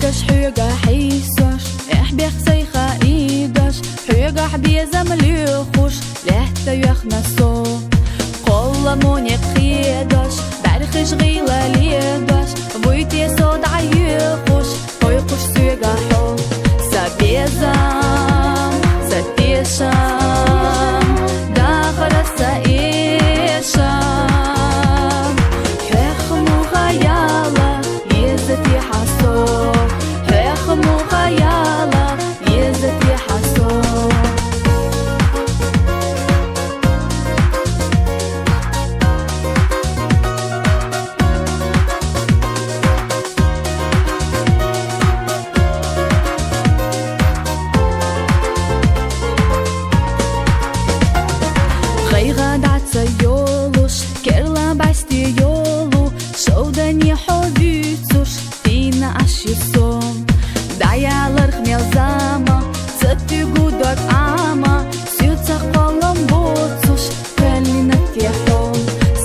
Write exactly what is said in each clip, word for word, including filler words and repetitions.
Хьоьга хьийсош, эхь бехк сайха ийдош, хьоьгахь безам лоьхуш, лаьтта йоьхна со. Кхолламо некъ хедош, бӀаьрхиш гӀийла ледош, вуй те со дӀайоьхуш, кхойкхуш соьга хьо. Сан безам, сан тешам, дахарца сан эшам, хьоьх муха яла, еза техьа со, хьоьх муха яла, еза техьа со. ГӀайгӀа дӀа ца йолуш, керла басте йолу, шовданехьа вуьйцуш, дийна Ӏаш ю со. ДӀаяларх мел зама, ца туьгу дог Ӏама, соьца кхоллам боцуш, кхоьллина те хьо.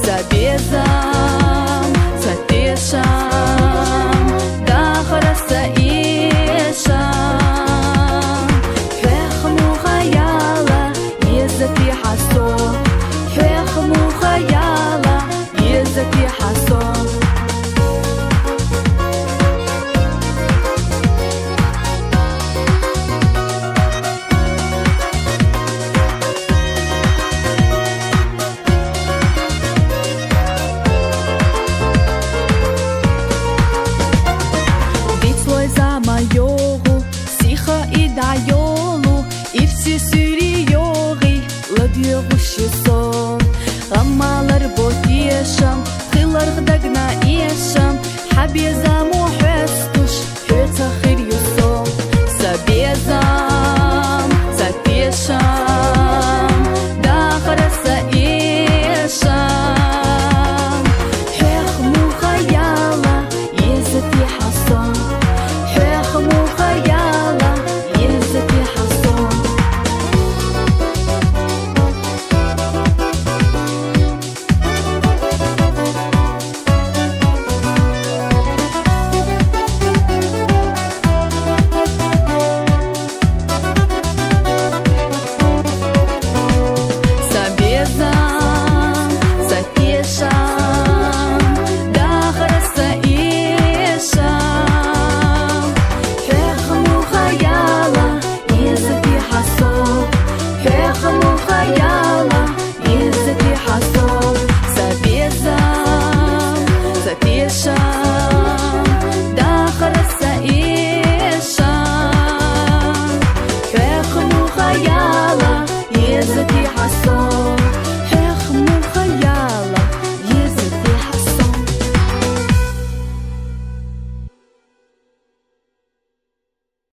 Сан безам, сан тешам, дахарца сан эшам, хьоьх муха яла, еза техьа со, хьоьх муха яла, еза техьа со. Дицлой зама йогӀу, сиха и дӀайолу, ирсе суьйре йогӀий, ладоьгӀуш ю со. ГӀаммалар бо тешам, хиларх дагна эшам, хьан безам